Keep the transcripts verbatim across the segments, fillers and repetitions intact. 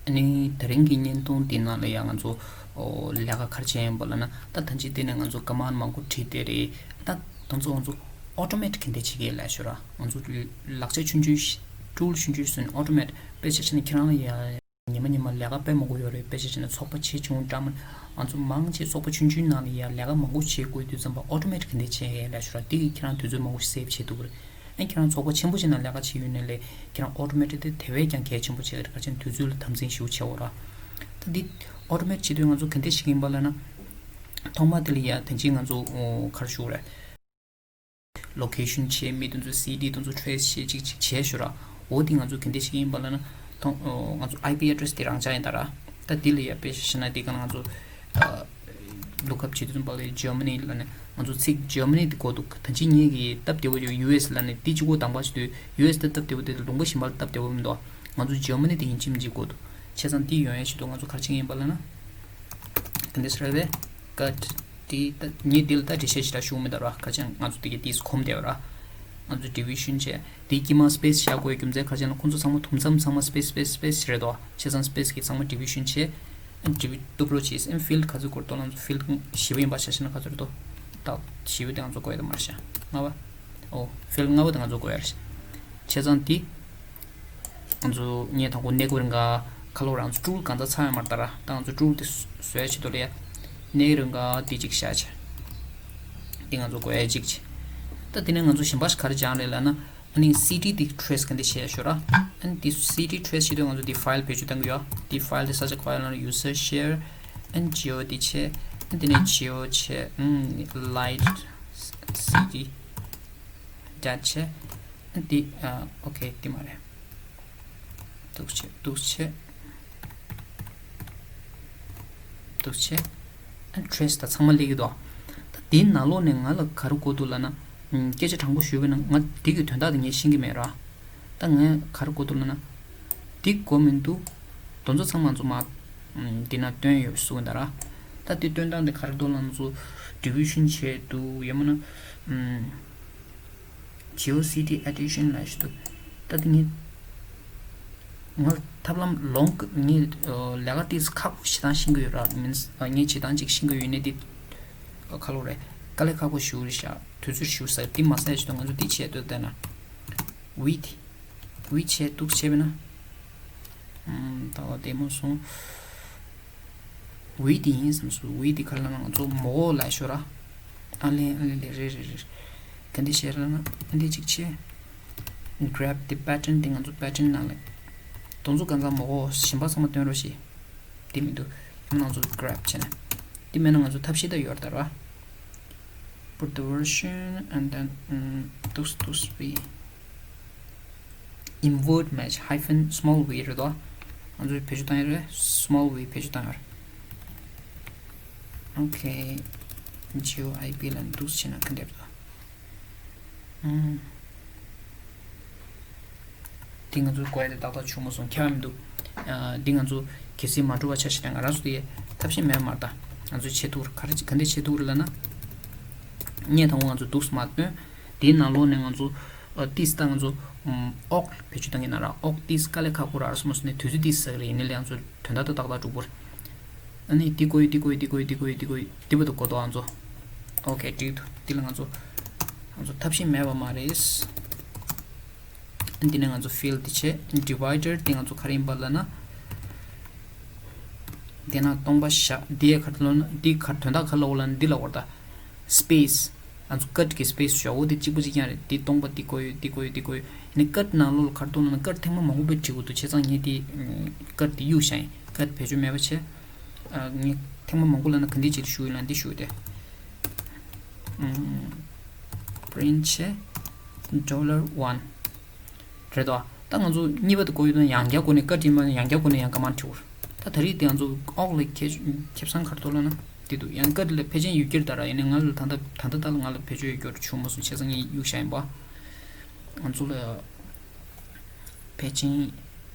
ཨ་ནི་དེ་རིང་གི་བརྙན་ཐུང་འདི་ནང་ལ་ཡང་ང་ཚོ་ཨོ་ལས་ཀ་ག་རེ་བྱས་ཡིན་པ་ལབ་ན། ད་ད་ཅི་དེ་ནས་ང་ཚོ་ཀ་མན་མང་པོ་བྲིས་ཏེ་རེད། ད་དེ་ཚོ་ང་ཚོ་ཨོ་ཊོ་མེཊ་ག་འདྲ་བྱེད་ཀྱི་ལབ་ཤོད་ར། ང་ཚོ་ལག་ཆ་ཆུང་ཆུང་ཊུལ་ཆུང་ཆུང་བཟོས་ནས་ཨོ་ཊོ་མེཊ། དཔེ་ཆ་བཞག་ན་ཁྱེད་རང་ལ་ཡ་ཉི་མ་ཉི་མ་ལས་ཀ་དཔེ་མང་པོ་ཡོད་རེད། དཔེ་ཆ་བཞག་ན་ཚོགས་པ་ཆེ་ཆུང་འདྲ་མིན། ང་ཚོ་མང་ཆེ་ཚོགས་པ་ཆུང་ཆུང་ནང་ལ་ཡ་ལས་ཀ་མང་པོ་བྱེད་དགོས་དུས་ཙམ་པ་ཨོ་ཊོ་མེཊ་ག་འདྲ་བྱེད་ཀྱི་ལབ་ཤོད་ར། དེ་གིས་ཁྱེད་རང་དུས་ཚོད་མང་པོ་སེབ་བྱེད་ཐུབ་ཀྱི་རེད། ཨ་ཁྱེད་རང་ཚོགས་པ་ཆེན་པོ་ཞིག་ནང་ལས་ཀ་བྱེད་ཡོད་ནའི་ལས་ཁྱེད་རང་ཨོ་ཊོ་མེཊ་དེ་དེ་བས་ཀྱང་གལ་ཆེན་པོ་བྱེད་ཀྱི་རེད། ག་རེ་ཟེར་ན་དུས་ཚོད་ལ་དམ་འཛིན་ཞེ་པོ་བྱེད་འོ་ར། ད་འདི་ཨོ་ཊོ་མེཊ་བྱེད་དུས་ང་ཚོ་ག་འདྲ་བྱེད་ཀྱི་ཡིན་པ་ལབ་ན། ཐོག་མ་དེ་ལ་ཡ་ད་ཅི་ང་ཚོ་ཨོ་ག་རེ་ཞུ་དགོས་རེད། ལོ་ཀེ་ཤན་བྱས། མི་དེ་ཚོ་སི་ཊི་དེ་ཚོ་ཊྲེ་སི་བྱེད་ཅིག་ཅིག་བྱས་ཤོད་ར། འོ་དེ་ང་ཚོ་ག་འདྲ་བྱེད་ཀྱི་ཡིན་པ་ལབ་ན། ཐོག་ཨོ་ང་ཚོ་ཨའི་པི་ཨེ་ཌི་རེ་སི་དེ་རང་འཇགས་ཡིན་ད་ར། ད་དེ་ལ་ཡ་དཔེ་བཞག་ན་དེ་ག་ང་ཚོ་ཨ་ལུག་ཨབ་བྱེད་དུས་ཙམ་པ་ལ་ཇར་མ་ནི་ལབ་ནས་ང་ཚོ་ཚིག་ཇར་མ་ནི་དེ་གོ་འདུག་ད་ཅི་ངེད་ཀྱི་སྟབས་བདེ་བོ་ཡོད། ཡུ་ཨེ་སི་ལབ་ནས་དེ་གཅིག་པོ་དང་པ་བྱེད་དུས་ཡུ་ཨེ་སི་དེ་སྟབས་བདེ་བོ་དེ་ལུང་པ་གཞན་པ་ལ་སྟབས་བདེ་བོ་མི་འདུག་ང་ཚོ་ཇར་མ་ནི་དེ་ཡིན་གཅིག་མིན་གཅིག་གོ་འདུག་བྱས་ཙང་དེ་ཡོང་ཡ་ཆེད་དུ་ང་ཚོ་ག་རེ་བྱེད་ཀྱི་ཡིན་པ་ལབ་ན། ག་འདྲ་ཟེར་རེད། ཀཊ། དེ་ད་ངས་དེ་ལ་ད་འགྲེལ་བཤད་ཞེ་དྲག་ཞུ་གི་མི་འདུག་ར། ག་ཅང་ང་ཚོ་དེ་གའི་དེས་གོམས་བསྡད་པ་ར། ང་ཚོ་ཌི་བི་ཤན་བྱས། དེའི་དཀྱིལ་མ་སི་པེ་སི་བཞག་དགོས་རྒྱུ་མཚན་ག་ཅང་ལ་ཁོང་ཚོ་ཚང་མ་དུམ་མཚམས་ཚང་མ་སི་པེ་སི་སི་པེ་སི་སི་པེ་སི་རེད་དོ། བྱས་ཙང་སི་པེ་སི་གི་ཚང་མ་ཌི་བི་ཤན་བྱས། ཨ་ཌི་བི་ཌུབ་ལོ་བྱས། ཨ་ཕིལ་ག་ཚོད་དགོས་རེད་དོ་ལབ་ན། ཕིལ་བཞི་པ་ཡིན་པ་ཆ་བཞག་ན་ག་ཚོད་རེད་དོ། ད་བཞི་པ་དེ་ང་ཚོ་དགོས་ཡ་དེ་མ་རེད་ཤག་ལྔ་པ། ཨོ་ཕིལ་ལྔ་པ་དེ་ང་ཚོ་དགོས་ཡ་རེད་ཤག་བྱས་ཙང་དེ། ང་ཚོ་ངས་དང་པོ་ནེག་པོ་རིང་ག་ཁ་ལོ་རང་ཚོ་ཊུལ་གང་ཚ་ཚང་ཡང་མ་རེད་ད་ར། ད་ང་ཚོ་ཊུལ་དེ་བཟོ་ཡ་ཆེད་དུ་ལ་ཡ་ནེག་རིང་ག་དེ་གཅིག་བཞག་བྱས། དེ་ང་ཚོ་དགོས་ཡ་གཅིག་བྱས། ད་དེ་ནས་ང་ཚོ་གཞན་པ་ཞིག་ག་རེ་སྦྱངས་རེད་ལབ་ན། ཨ་ནི་སི་ཊི་དེ་ཊྲེ་སི་ག་འདྲ་བྱས་ཤོད་ར། ཨ་ནི་དེ་སི་ཊི་ཊྲེ་སི་བྱེད་དུས་ང་ཚོ་དེ་ཕའིལ་བེད་སྤྱོད་གཏང་གི་ཡོད། དེ་ཕའིལ་དེ་ས་ཆ་ག་པར་ཡོད་ལབ་ན་ཡུ་སར་ཤེར། ཨ་ནི་ཇི་ཨོ་དེ་བྱས། ཨ་ནི་དེ་ནས་ཇི་ཨོ་བྱས། ཨ་ནི་ལའིཊ་སི་ཊི་ཌེཊ་བྱས། ཨ་ནི་དེ་ཨ་ཨོ་ཁེ་དེ་མ་རེད། འདུག་བྱས། འདུག་བྱས། འདུག་བྱས། ཨ་ཊྲེ་སི་ད་ཚང་མ་སླེབས་ཀྱི་འདུག་ད་དེའི་ནང་ལོགས་ནས་ང་ལ་ག་རེ་དགོས་འདུག་ལབ་ན། ཨམ། སྐད་ཆ་དྲང་པོ་ཞུས་པ་ཡིན་ན་ང་དེ་གི་དོན་དག་དེ་ངས་ཤེས་ཀྱི་མེད་ར། ད་ངས་ག་རེ་དགོས་འདུག་ལབ་ན། དེ་དགོས་མི་འདུག་དེ་ཚོ་ཚང་མ་ཚོ་མ། ཨམ། འདི་ན་བཏོན་ཡོད་གསུངས་ཡིན་ད་ར། ད་དེ་བཏོན་སྟངས་དེ་ག་རེ་འདུག་ལབ་ན། ཚོ་ཌི་བི་ཤན་བྱས་འདུག་ཡང་མིན་ན། ཨམ། ཇི་ཨོ་སི་ཊི་ཨེ་ཌི་ཤན་ལབ་ཞིག་འདུག་ད་དེ་ངས་ང་ཐབས་ལམ་ལོང་ངས་ལས་ཀ་ཏིས་ཁག་པོ་བྱེད་སྟངས་ཤེས་ཀྱི་ཡོད་ར། མིན་ངས་བྱེད་སྟངས་ཅིག་ཤེས་ཀྱི་ཡོད་ནས་དེ་ཁ་ལོ་རེད། དཀའ་ལས་ཁག་པོ་ཞུ་རེད་ཤག་དུས་ཚོད་ཞུ་ས་དེ་མ་ཟད་ཞིག་འདུག་ང་ཚོ་དེ་བྱས་འདུག་ད་ན་ཝི་ཊི་ཝི་ཊི་བྱས་འདུག་བྱས་པས་ན། ད་བ་བདེ་མོ་སོང་། ཝི་ཊི་ཡིན་བསམ་སོང་། ཝི་ཊི་ག་ལ་ན་ང་ཚོ་མོ་ལ་ཤོ་ར། ཨ་ལེ་ཨ་ལེ་ལེ་རེ་རེ་རེ། ག་འདི་བྱས་ར་ན་ཨ་འདི་གཅིག་བྱས། གྷ་རེབ་དེ་པེ་ཊརན་དེ་ང་ཚོ་པེ་ཊརན་ནང་ལ། དོང་ཚོ་གང་ཚང་མོ་གཞན་པ་ཚང་མ་སྟོན་རོགས་ཞེས། དེ་མི་འདུག་ཡང་ང་ཚོ་གྷ་རེབ་བྱས་ན། དེ་མེད་ན་ང་ཚོ་ཐབས་ཤེས་ད་ཡོད་རེད་ད་ར། Put the version and then ཏུས་ཏུས་བི། Invert match hyphen small v རེད་དོ། ང་ཚོས་བེད་སྤྱོད་བཏང་ཡོད་རེད། small v བེད་སྤྱོད་བཏང་ཡོད་རེད། Okay. G O I P ལ་འདུག་བྱས་ན་ག་འདྲ་རེད་དོ། ཨུམ། འདི་ང་ཚོ་དགོས་ཡ་དེ་ཏག་ཏག་བྱུང་མ་སོང་། ཁྱད་པར་མི་འདུག་ཨ། འདི་ང་ཚོ་གལ་སྲིད་མ་འགྲུབ་པ་ཆ་བཞག་ན་ང་རང་ཚོ་དེ་ཐབས་ཤེས་མེད་མ་རེད་ད། ང་ཚོ་བྱེད་ཐུབ་རེད། ག་རེ་ག་འདྲ་བྱེད་ཐུབ་རེད་ལབ་ན། ངས་དང་པོ་ང་ཚོ་འདུག་མ་བཏོན། དེའི་ནང་ལོགས་ནས་ང་ཚོ་ཨ་ཏིས་ད་ང་ཚོ་ཨོག་བེད་སྤྱོད་བཏང་གི་ན་ར། ཨོག་ཏིས་དཀའ་ལས་ཁག་པོ་ར་སོང་སོང་ནས་དུས་ཚོད་ཏིས་ཟ་གི་རེད། ཡིན་ནའི་ལས་ང་ཚོ་དོན་དག་ཏག་ཏག་འགྲུབ་པོ་རེད། ཨ་ནི་འདི་དགོས་ཡོད། འདི་དགོས་ཡོད། འདི་དགོས་ཡོད། འདི་དགོས་ཡོད། འདི་བ་དུ་གོ་དོ་ང་ཚོ། ཨོ་ཁེ་འགྲིག་འདུག་འདི་ལ་ང་ཚོ་ང་ཚོ་ཐབས་ཤེས་མེད་པ་མ་རེད། འདི་ནས་ང་ཚོ་ཕིལ་འདི་བྱས། ཌི་བའི་ཌར་འདི་ང་ཚོ་ག་རེ་ཡིན་པ་ལབ་ན། འདི་ན་སྟོང་པ་བཞག་འདི་ཡ་ག་རེ་ལབ་ན། འདི་ག་དོན་དག་ག་ལབ་ལབ་ན་འདི་ལབ་པ་རེད་ད། སི་པེ་སི། ང་ཚོ་ཀཊ་གི་སི་པེ་སི་བཞག་འོ་དེ་གཅིག་པ་གཅིག་རྐྱང་རེད། འདི་སྟོང་པ་འདི་དགོས་ཡོད། འདི་དགོས་ཡོད། འདི་དགོས་ཡོད། ཡིན་ནའི་ཀཊ་ནང་ལོགས་ལ་ག་རེ་འདུག་ལབ་ན། ཀཊ་ཐེངས་མ་མང་པོ་བེད་སྤྱོད་བྱེད་དགོས་འདུག་བྱས་ཙང་ངས་འདི་ཀཊ་འདི་གཡུག་བཞག་ཡིན། ཀཊ་བེད་སྤྱོད་མེད་པ་བྱས། ཨ། ངས་ཐེངས་མ་མང་པོ་ལབ་ན་ག་འདི་བྱེད་ཞུ་ཡིན་ལབ་ན་འདི་ཞུ་དེ། ཨམ། པི་རིན་ཊི་བྱས། ཌོ་ལར་ཝན། རེད་དོ། ད་ང་ཚོ་གཉིས་པ་དེ་དགོས་ཡོད་ན་ཡང་བསྐྱར་དགོས་ནས། ཀཊ་ཡིན་པ་ཡང་བསྐྱར་དགོས་ནས་ཡང་ཀ་མན་ཌི་བྲིས་པ་རེད། ད་ད་རེས་དེ་ང་ཚོ་ཨོག་ལ་ཁེ་ཁེ་བཟང་ག་རེ་འདུག་ལབ་ན་འདི་འདུག་ཡང་ཀཊ་ལ་ཕལ་ཆེར་ཡོད་ཀྱི་རེད་ད་ར། ཡིན་ནའི་ང་ལ་ད་ལྟ་ད་ལྟ་ད་ལ་ང་ལ་བེད་སྤྱོད་ཡོད་རྒྱུ་བྱུང་མ་སོང་། བྱས་ཙང་ངས་གཡུག་བཞག་ཡིན་པ། ང་ཚོ་ལ་ཕལ་ཆེར་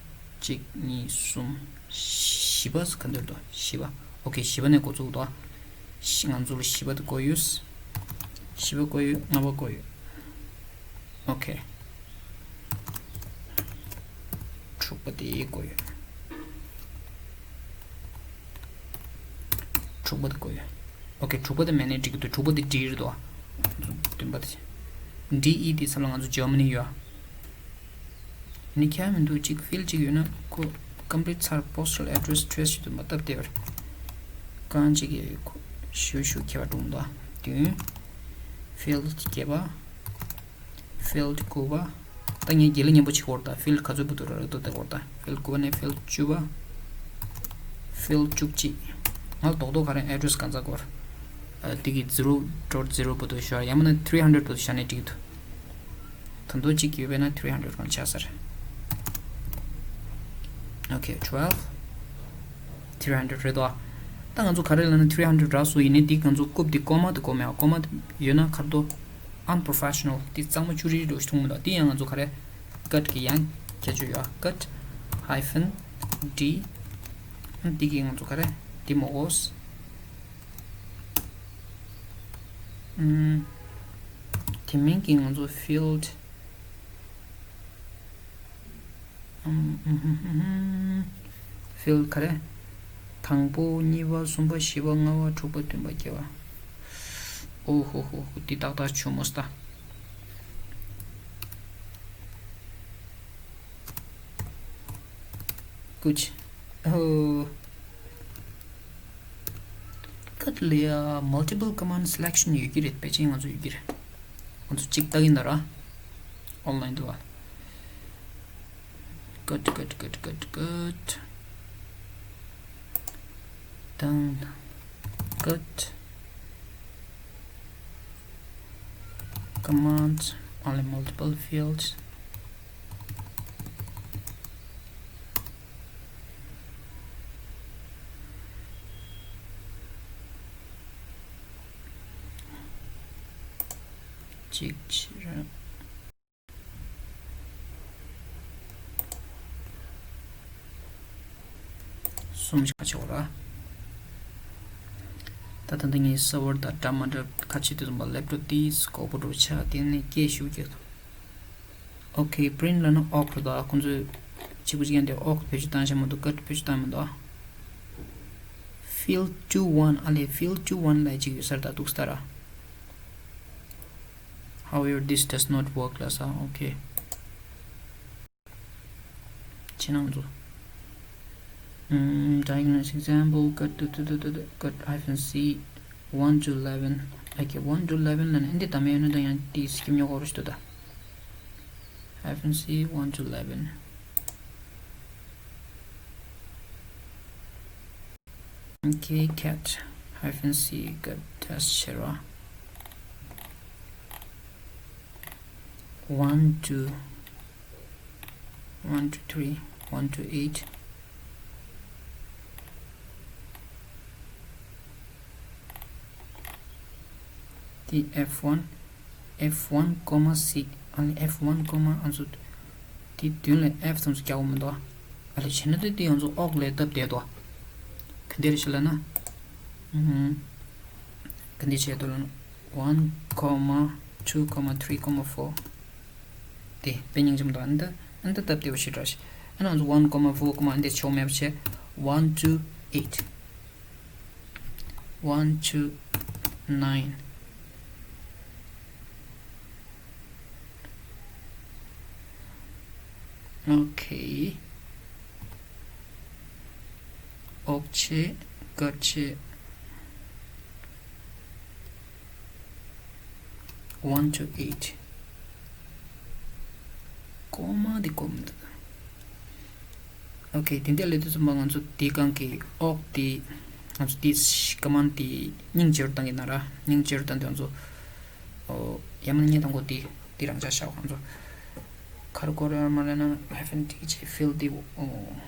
གཅིག་གཉིས་གསུམ་བཞི་པ་ག་འདྲ་འདུག་བཞི་པ། ཨོ་ཁེ། བཞི་པ་ནས་འགོ་བཙུགས་འདུག་ང་ཚོ་ལ་བཞི་པ་དེ་དགོས་ཡོད། བཞི་པ་དགོས་ཡོད། ལྔ་པ་དགོས་ཡོད། ཨོ་ཁེ། དྲུག་པ་དེ་དགོས་ཡོད། དྲུག་པ་དེ་དགོས་ཡོད། ཨོ་ཁེ། དྲུག་པ་དེ་མེད་ནའི་འགྲིག་གི་འདུག་དྲུག་པ་དེ་ཌི་རེད་འདུག་བདུན་པ་དེ། ཌི་ཨི་དེ་མཚམས་ལ་ང་ཚོ་ཇར་མ་ནི་ཡོད། ནི་ཁྱད་མི་འདུག་གཅིག་ཕིལ་གཅིག་ཡོད་ན་ཁོ་ཀམ་པི་ལིཊ་ཚར། པོ་སི་ཊལ་ཨེ་ཌི་རེ་སི་ཊེ་སི་ཞིག་འདུག་མ་སྟབས་བདེ་བར། རྐང་གཅིག་གི་ཁོ་ཞུ་ཞུ་ཁྱད་པར་འགྲོ་མི་འདུག་བདུན། ཕིལ་བརྒྱད་པ། ཕིལ་དགུ་པ། ད་ངས་དགེ་ལེགས་མཉམ་པོ་བྱེད་དགོས་རེད་ད། ཕིལ་ག་ཚོད་བུད་འདུག་ར་རེད་འདུག་བལྟ་དགོས་རེད་ད། ཕིལ་དགུ་པ་ནས་ཕིལ་བཅུ་པ། ཕིལ་བཅུ་གཅིག་ང་ལ་རྡོག་རྡོག་ག་རེ་ཨེ་ཌི་རེ་སི་གང་ཚ་དགོས་རེད། ཨ། འདི་གི་ཛི་རོ་ཌོཊ་ཛི་རོ་བུད་འདུག་ཤོག་ཡང་མིན་ན་ཐི་རི་ཧན་ཌེ་རེཌ་བུད་འདུག་བཞག་ནས་འགྲིག་འདུག་ད་དུང་གཅིག་ཡོད་པས་ན་ཐི་རི་ཧན་ཌེ་རེཌ་གང་ཆགས་ས་རེད། ཨོ་ཁེ། ཊུ་ཝེལ་བྷི། ཐི་རི་ཧན་ཌེ་རེཌ་རེད་དོ། ད་ང་ཚོ་ག་རེ་ལབ་ན་ཐི་རི་ཧན་ཌེ་རེཌ་རག་སོང་ཡིན་ནའི་འདི་ང་ཚོ་རྐུབ་འདི་ཀོ་མ་དེ་དགོས་མེད། ཀོ་མ་དེ་ཡོད་ན་ག་རེ་འདུག་ཨན་པོ་རོ་ཕེ་ཤ་ནལ། དེ་གཙང་མ་ཅུ་རི་རི་འདྲ་ཞིག་མཐོང་མི་འདུག་དེ་ཡང་ང་ཚོ་ག་རེ་ཀཊ་གི་ཡང་ཁྱད་ཆོས་ཡོད། ཀཊ་ཧའི་ཕན་ཌི། ཨ། དེ་གིས་ང་ཚོ་ག་རེ་དེ་མོ་གོས། ཨམ། དེ་མིན་གྱི་ང་ཚོ་ཕིལ། ཨམ། ཕིལ་ག་རེ། དང་པོ། གཉིས་པ། གསུམ་པ། བཞི་པ། ལྔ་པ། དྲུག་པ། བདུན་པ། བརྒྱད་པ། ཨོ་ཧོ་ཧོ་ཧོ། འདི་ཏག་ཏག་བྱུང་མོ་སྟ། ཀུ་ཅི། ཨོ། ཀཊ་ལ་ཡ་མལ་ཊི་པལ་ཀོ་མན་ཌི་སི་ལེག་ཤན་ཡོད་ཀྱི་རེད། ཕལ་ཆེར་ང་ཚོ་ཡོད་ཀྱི་རེད། ང་ཚོ་གཅིག་ལྟ་གིན་ད་ར། ཨོན་ལ་ཡིན་འདུག་བ། ཀཊ། ཀཊ། ཀཊ། ཀཊ། ཀཊ། ཀཊ། ཀཊ། ཀོ་མན་ཌི། ཨོན་ལི་མལ་ཊི་པལ་ཕིལ་ཌི། གཅིག་བྱེད་ར། གསུམ་ཆ་ཆོག་ར། ད་ད་ལྟ་ངའི་སར་ཝར་དང་འདྲ་མ་འདྲ་ཁ་ཕྱེ་དུས་ཙམ་པ་ལེབ་ཊོབ་དེ་ལྐོག་པོ་འགྲོ་ཆ་དེ་ནས་སྐད་ཞུ་རྒྱུ། ཨོ་ཁེ། པི་རིན་ཊི་ལབ་ན་ཨོག་རེད་ད། ཁོང་ཚོས་གཅིག་པུ་གཅིག་ཡང་དེ་ཨོག་བེད་སྤྱོད་བཏང་ཤ་མ་འདུག་ཀཊ་བེད་སྤྱོད་བཏང་མི་འདུག་ཕིལ་ཊུ་ཝན། ཨ་ལེ། ཕིལ་ཊུ་ཝན་ལབ་ཅིག་ཡོད་ས་རེད་ད། འདུག་སྟ་ར། However, this does not work ལབ་ས། ཨོ་ཁེ། ཕྱི་ནང་ཚོ། ཨམ། diagonal example ཀཊ། ཀཊ་ཧའི་ཕན་སི། one to eleven. ཨོ་ཁེ། one to eleven ལབ་ན་འདི་ད་མེད་ཡོད་ན་ད་ཡང་དེ་སྐྱིབ་ཉོ་གོ་རུ་ཞིག་ཏུ་ད། ཧའི་ཕན་སི། one to eleven. ཨོ་ཁེ། ཀཊ་ཧའི་ཕན་སི། ཀཊ་ཊེ་སི་ཊི་བྱེད་རོགས། one to one to three, one to eight. དེ་ཨེཕ་ཝན། ཨེཕ་ཝན་ཀོ་མ་སི། ཨ་ནི་ཨེཕ་ཝན་ཀོ་མ་ཨ་ཚོ། དེ་མདུན་ལ་ཨེཕ་ཙམ་ཞིག་རྒྱག་དགོས་མི་འདུག་ཨ་ལེ། བྱས་ན་དེ་དེ་ང་ཚོ་ཨོག་ལས་སྟབས་བདེ་འདུག་ག་འདྲ་ཞིག་ལབ་ན། ཨུམ། ག་འདྲ་བྱས་འདུག་ལབ་ན། one comma two comma three comma four. དེ་དཔེ་སྙིང་རྗེ་མོ་འདུག་ཨ་ནི་ད་ཨ་ནི་ད་སྟབས་བདེ་བ་ཞིག་འདྲ་ཞིག་ཨ་ནི་ང་ཚོ་one comma four comma ཨ་ནི་དེ་ཆོག་མེད་པ་བྱས། one to eight. One to nine. Okay. ཨོག་བྱས། ཀཊ་བྱས། one to eight. ཀོ་མ་འདི་ཀོ་མ་འདི། ཨོ་ཁེ། དེ་འདྲ་ལས་དུས་ཙམ་པ་ང་ཚོ་དེ་གང་གི་ཨོག་དེ་ང་ཚོ་དེ་ཀོ་མན་དེ་སྙིང་རྗེ་བོར་བཏང་གི་ན་ར། སྙིང་རྗེ་བོར་བཏང་དུས་ང་ཚོ། ཨོ། ཡ་མ་ཉེ་དང་གོ་དེ་དེ་རང་ཆ་བཞག་ང་ཚོ། ཁར་ཀོ་ར་མ་ལ་ན་ཧའི་ཕན་དེ་ཅེ་ཕིལ་དེ། ཨོ།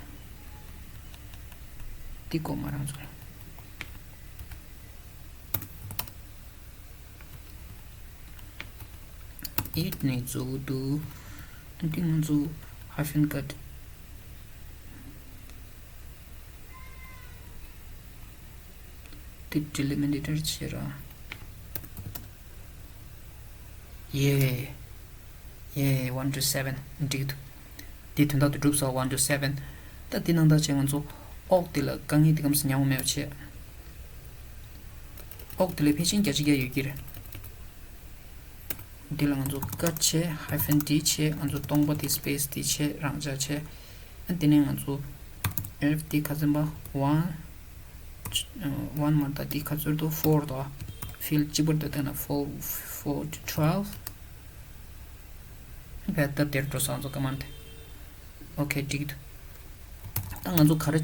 དེ་ཀོ་མ་རང་ཚོ། ཨེཊ་ནས་འཛུགས་འདུག་འདི་ང་ཚོ་ཧའི་ཕན་ཀཊ། དེ་ཌི་ལི་མི་ཊར་བྱེད་ར། ཡེ། ཡེ། one to seven འགྲིག་འདུག་དེ་དོན་དག་དེ་འགྲུབ་སོང་། one to seven། ད་དེ་ནང་ལྟར་བྱས་ང་ཚོ་ཨོག་དེ་ལ་དཀའ་ངལ་དེ་གམ་སུ་མྱངས་མེད་པ་བྱས། ཨོག་དེ་ལས་ཕལ་ཆེར་བརྒྱ་ཆ་བརྒྱ་ཡོད་ཀྱི་རེད། འདི་ལ་ང་ཚོ་ཀཊ་བྱས། hyphen D བྱས། ང་ཚོ་སྟོང་པ་དེ་space D བྱས། རང་འཇགས་བྱས། ཨ་དེ་ནས་ང་ཚོ་F D ཁ་ཚན་པ་one one མ་ད་འདི་ཁ་ཚོད་དུ་four དོ། field གཅིག་པར་དུ་བལྟས་ན་four four to twelve བས་ད་དེར་འགྲོ་སོང་ང་ཚོ་ཀ་མན་དེ། ཨོ་ཁེ་འགྲིག་འདུག་ད་ང་ཚོ་ག་རེ་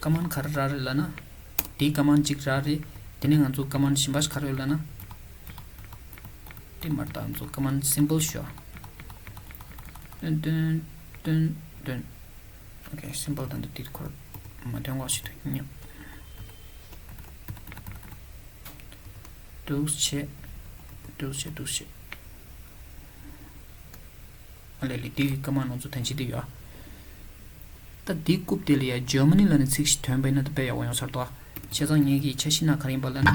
ཀ་མན་ག་རེ་རག་རེད་ལབ་ན། དེའི་ཀ་མན་གཅིག་རག་རེད། དེ་ནས་ང་ཚོ་ཀ་མན་གཞན་པ་ཞིག་ག་རེ་ཡོད་ལབ་ན། དེ་མར་ད་ང་ཚོ་ཀ་མན་simple ཞོ། ཏུན་ཏུན་ཏུན་ཏུན། ཨོ་ཁེ་simple ད་འདི་དེ་ཁོར་མ་ཐོན་གོ་ཞིག་ཏུ་ཉོ། འདུག་བྱེད། འདུག་བྱེད་འདུག་བྱེད། ཨ་ལས་ལས་འདི་ཀ་མན་ང་ཚོ་ཐོན་ཆེད་དུ་ཡོད། ད་འདི་རྐུབ་དེ་ལ་ཡ་Germany ལབ་ནས་ཚིག་ཞིག་ཐོན་པ་ཡིན་ན་ད་དཔེ་ཡག་པོ་ཡོང་ས་རེད་དོ། བྱས་ཙང་ངེད་ཀྱི་འཆར་གཞི་ནང་ག་རེ་ཡིན་པ་ལབ་ན།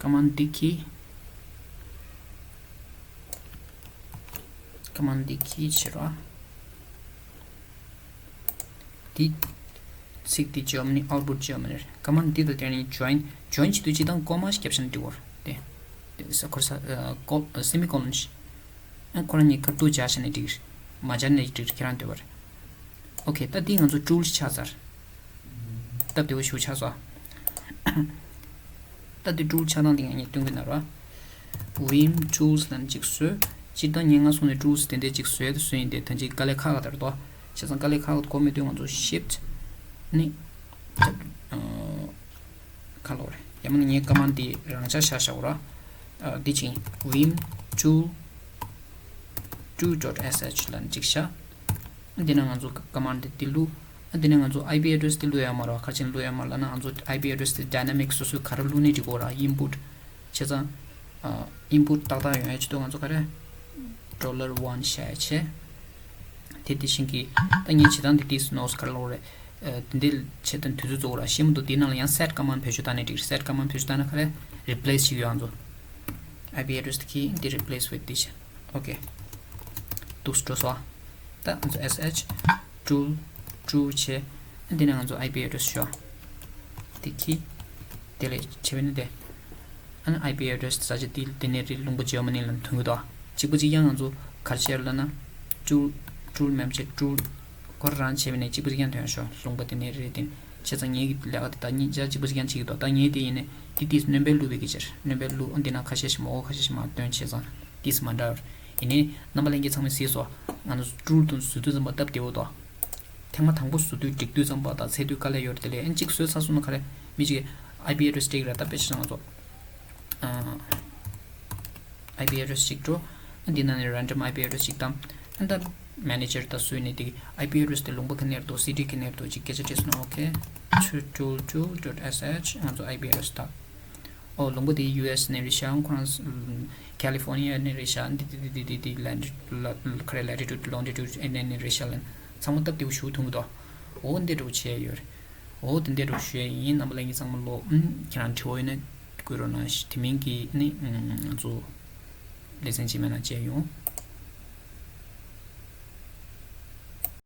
ཀ་མན་འདི་གིས། ཀ་མན་འདི་གིས་བྱེད་རོགས། འདི། ཚིག་འདི་Germany output Germany རེད། ཀ་མན་འདི་དང་དེ་ནི་join join བྱེད་དུས་སྤྱིར་བཏང་ཀོ་མ་ཞིག་བརྒྱབ་བཞག་ན་འགྲིག་གོ་རེད་དེ། དེ་ས་ཁོར་ས་ཀོ་semicolon ཞིག་ཨ་ཁོ་རང་གཉིས་ཁ་ཐུག་སྦྱར་བྱས་ནས་འགྲིག་ཨ་མ་སྦྱར་ནས་འགྲིག་ཁྱེད་རང་འདོད་པ་རེད། ཨོ་ཁེ་ད་འདི་ང་ཚོ་tool ཞིག་ཆགས་ཚར། སྟབས་བདེ་བོ་ཞིག་ཆགས་སོང་། ད་འདི་tool ཆགས་སྟངས་འདི་ངས་སྟོན་གི་ན་ར། Vim tools ལབ་ནས་ཅིག་བཟོས། སྤྱིར་བཏང་ངས་སྔར་སོང་ནས་tools དེ་འདྲས་ཅིག་བཟོས་དེ་བཟོས་ཡིན་ཏེ་ད་ཅིག་དཀའ་ལས་ཁག་ཁག་དར་དོ། བྱས་ཙང་དཀའ་ལས་ཁག་དགོས་མེད་དུས་ང་ཚོ་shift ནི། ཁ་ལོ་རེད། ཡང་མིན་ངའི་ཀ་མན་འདི་རང་འཇགས་བཞག་བཞག་ར། འདི་ཅིག་vim tool two dot sh ལབ་ནས་ཅིག་བཞག་འདི་ན་ང་ཚོ་ཀ་མན་འདི་འདི་བླུགས། འདི་ན་ང་ཚོ་IP address འདི་བླུགས་ཡོད་མ་རེད་བ། ག་རེ་བྱས་ནས་བླུགས་ཡོད་མ་རེད་ལབ་ན་ང་ཚོ་IP address འདི་dynamic སོ་སོའི་ག་རེ་བླུགས་ནས་འགྲིག་གོ་ར། input བྱས་ཙང་input ཏག་ཏག་ཡོང་ཡ་ཆེད་དུ་ང་ཚོ་ག་རེ་dollar one བཞག་ཡ་བྱས། དེ་དེ་བཞིན་གྱི་ད་ངས་བྱེད་སྟངས་འདི་ཏིས་ནོས་ག་རེ་ལབ་རེད། དེ་འདི་བྱེད་སྟངས་དུས་ཚོད་རྫོགས་ར་ཤེས་མི་འདུག་འདི་ནང་ལ་ཡང་set command བེད་སྤྱོད་བཏང་ནས་འགྲིག set command བེད་སྤྱོད་བཏང་ན་ག་རེ་replace བྱེད་ཀྱི་ཡོད་ང་ཚོ། IP address དེ་གིས་འདི་replace with this okay འདུག་སེ་འགྲོ་སོང་། ད་ང་ཚོ sh tool tool བྱས། འདི་ནས་ང་ཚོ IP address ཤོག་འདི་གིས་དེ་ལས་བྱས་པ་ནི་དེ། ཨ་ནི་IP address ས་ཆ་དེ་དེ་ནས་རི་ལུང་པ་Germany ལ་ཐོན་གི་འདུག་གཅིག་པ་གཅིག་རྐྱང་ང་ཚོ་ག་རེ་བྱས་ལབ་ན། tool tool མེམ་བྱས་tool ཁོ་རང་བྱས་པ་ནས་གཅིག་པ་གཅིག་རྐྱང་ཐོན་ཤོག་ལུང་པ་དེ་ནས་རི་དེ་བྱས་ཙང་ངེད་ཀྱི་ལས་ཀ་དེ་ད་གཉིས་ཆ་གཅིག་པ་གཅིག་རྐྱང་བྱེད་ཀྱི་འདུག་ད་ངེད་དེ་ཡིན་ནས་དེ་དེས་སྣོན་པ་བླུགས་པའི་གི་ཕྱིར་སྣོན་པ་བླུགས། ཨ་འདི་ན་ཁ་ཤས་ཤིག་མ་འོ་ཁ་ཤས་ཤིག་མ་སྟོན་བྱས་ཙང་དེས་མ་འདྲ་བར། ཡིན་ནས་རྣམ་པ་ལྷན་རྒྱས་ཚང་མས་གཟིགས་སོ། ང་ཚོ་tool དུ་བཟོ་དུས་ཙམ་པ་སྟབས་བདེ་བོ་འདུག་ཐེངས་མ་དང་པོ་བཟོ་དུས་འགྲིག་དུས་ཙམ་པ་དང་ཚེ་དུས་དཀའ་ལས་ཡོད་རེད་དེ་ལས་ཨན་གཅིག་བཟོས་ཚར་སོང་ན་ག་རེ་མི་གཅིག་གི་IP address སྤྲད་ཀྱི་རེད། ད་དཔེ་ཆ་ང་ཚོ་IP address གཅིག་འགྲོ། ཨ་འདི་ནང་ནས་random IP address གཅིག་བཏང་། ཨ་ད་manager ད་བཟོས་ནས་དེ་IP address དེ་ལུང་པ་ག་ནས་རེད་འདུག city ག་ནས་རེད་འདུག་ཅིག་སྐད་ཆ་དྲིས་སོང་ན་okay tool tool dot sh ང་ཚོ་IP address བཏང་། ཨོ་ལུང་པ་དེ་US ནས་རེད་ཤག་ཁོ་རང་California ནས་རེད་ཤག་འདི་འདི་འདི་འདི་ལ་ཁ་རེ་latitude longitude ཨེ་ནས་ནས་རེད་ཤག་ལན་ཚང་མ་སྟབས་བདེ་བོ་ཞུ་ཐུབ་གི་འདུག་ཨོ་འདི་འདྲ་བོ་བྱས་ཡོད་རེད། ཨོ་དེ་འདྲ་བོ་ཞུ་ཡ་ཡིན། རྣམ་པ་ལྷན་རྒྱས་ཚང་མ་ལོ་ཨུམ་ཁྱེད་རང་དྲི་བ་ཡོད་ན་བཀོད་རོགས་གནང་། དེ་མིན་གྱི་ནི་ང་ཚོ་ལེ་ཚན་རྗེས་མའི་ནང་མཇལ་ཡོང་།